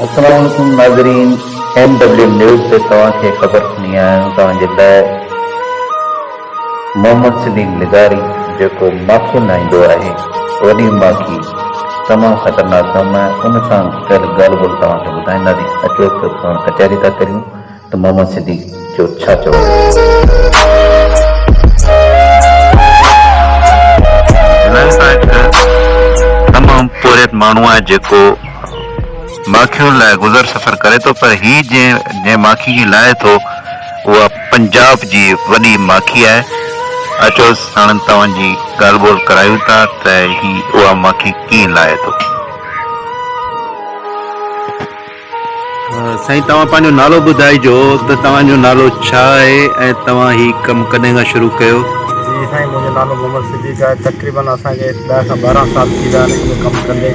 السلام عليڪم ناظرين ايم ڊبليو نيوز تي توهان کي خبر کڻي آيا آهيون توهان جي لاء محمد صديق لغاري جيڪو ماکي لاهيندو آهي وڏي ماکي تمام خطرناڪ ڪم آهي ان سان ڪيل ڳالهه ٻولهه توهان کي ٻڌائينداسين اچو ته پاڻ ڪچهري ٿا ڪريون ته محمد صديق جو ڇا چوڻ آهي. جنرل صاحب هڪ تمام پورهيت ماڻهو آهي جيڪو ماکين لاء گذر سفر ڪري ٿو پر هي جنهن جنهن ماکي کي لاهي ٿو اها پنجاب جي وڏي ماکي آهي اچو ساڻن توهان جي ڳالهه ٻولهه ڪرايون ٿا ته هي اها ماکي ڪيئن لاهي ٿو. سائين توهان پنهنجو نالو ٻڌائجو ته توهان جو نالو ڇا آهي ۽ توهان هي ڪم ڪڏهن کان شروع ڪيو؟ جي سائين منهنجو نالو محمد صديق آهي تقريبن اسان کي ڏهه کان ٻارهن سال ٿي ويا آهن اهو ڪم ڪندي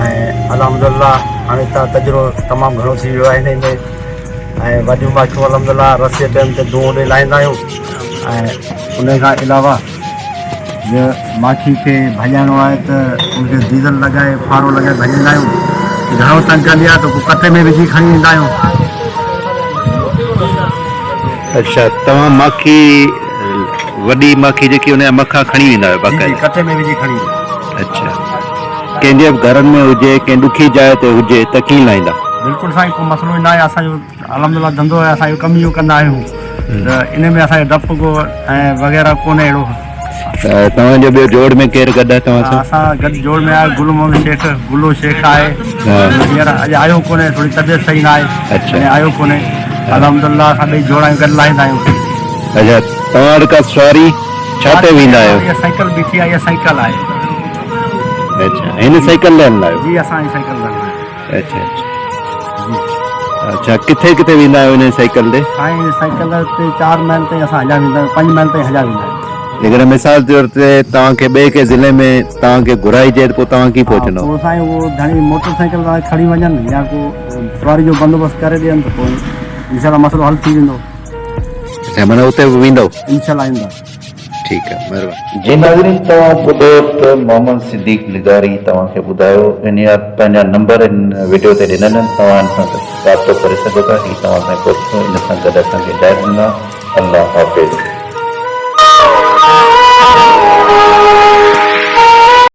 ۽ الحمد الله هاڻي ته تجربو تمام گهڻو ٿي ويو آهي هن ۾ ۽ وڏيون ماکيون الحمد الله رس جي ٽائيم تي دونهون ڏئي لاهيندا آهيون ۽ ان کان علاوه جي ماکي کي ڀڄائڻو آهي ته ان کي ڊيزل لڳائي ڦارو لڳائي ڀڄائيندا آهيون گهڻو تنگ ڪندي آهي ته پوء ڪٽي ۾ وجهي کڻي ويندا آهيون. اڇا توهان ماکي وڏي ماکي جيڪي ان جا مکا کڻي ويندا آهيو باقاعده؟ جي جي ڪٽي ۾ وجهي کڻي ويندا آهيون. اڇا ڪنهن جي به گهرن ۾ هجي ڪنهن ڏکي جاء تي هجي ته ڪيئن لاهيندا؟ بلڪل سائين ڪو مسئلو ئي ناهي اسان جو الحمدلله ڌنڌو آهي اسان اهو ڪم اهو ڪندا آهيون ته ان ۾ اسان کي ڊپ ڪو ۽ وغيره ڪونهي اهڙو. ته توهان جو ٻيو جوڙ ۾ ڪير گڏ آهي توهان سان؟ اسان گڏ جوڙ ۾ آهي گل محمد شيخ گلو شيخ آهي هينئر اڄ آيو ڪونهي ٿوري طبيعت صحيح نه آهي اڃا آيو ڪونهي الحمدلله اسان ٻئي جوڙ آهيون گڏ لاهيندا آهيون. اڇا توهان وٽ ڪا سواري ڇا تي ويندا آهيو؟ اها سائيڪل بيٺي آهي اها سائيڪل آهي. اڇا هن سائيڪل تي هلندا آهيو؟ جي اسان هي سائيڪل تي هلندا آهيون. اڇا اڇا اڇا ڪٿي ڪٿي ويندا آهيو ان سائيڪل تي؟ سائين سائيڪل تي 4 مائل تائين اسان هليا ويندا آهيون 5 مائل تائين هليا ويندا آهيون. جيڪڏهن مثال طور تي توهان کي ٻئي ڪنهن ضلعي ۾ توهان کي گهرائجي ته پوء توهان ڪيئن پهچندو؟ پوء سائين اهو ڌڻي موٽر سائيڪل تان کڻي وڃن يا ڪو سواري جو بندوبست ڪري ڏين ته پوء انشاء الله مسئلو حل ٿي ويندو. اڇا معنيٰ اتي به ويندو؟ انشاء الله ايندا. ٺيڪ آ مھرباني. جي ناظرين توهان ٻڌو ته محمد صديق لغاري توهان کي ٻڌايو ان يا پنهنجا نمبر ان وڊيو تي ڏنل آهن توهان ان سان رابطو ڪري سگهو ٿا هي توهان تائين پهچندو ان سان گڏ اسان کي اجازت ڏيندا الله حافظ.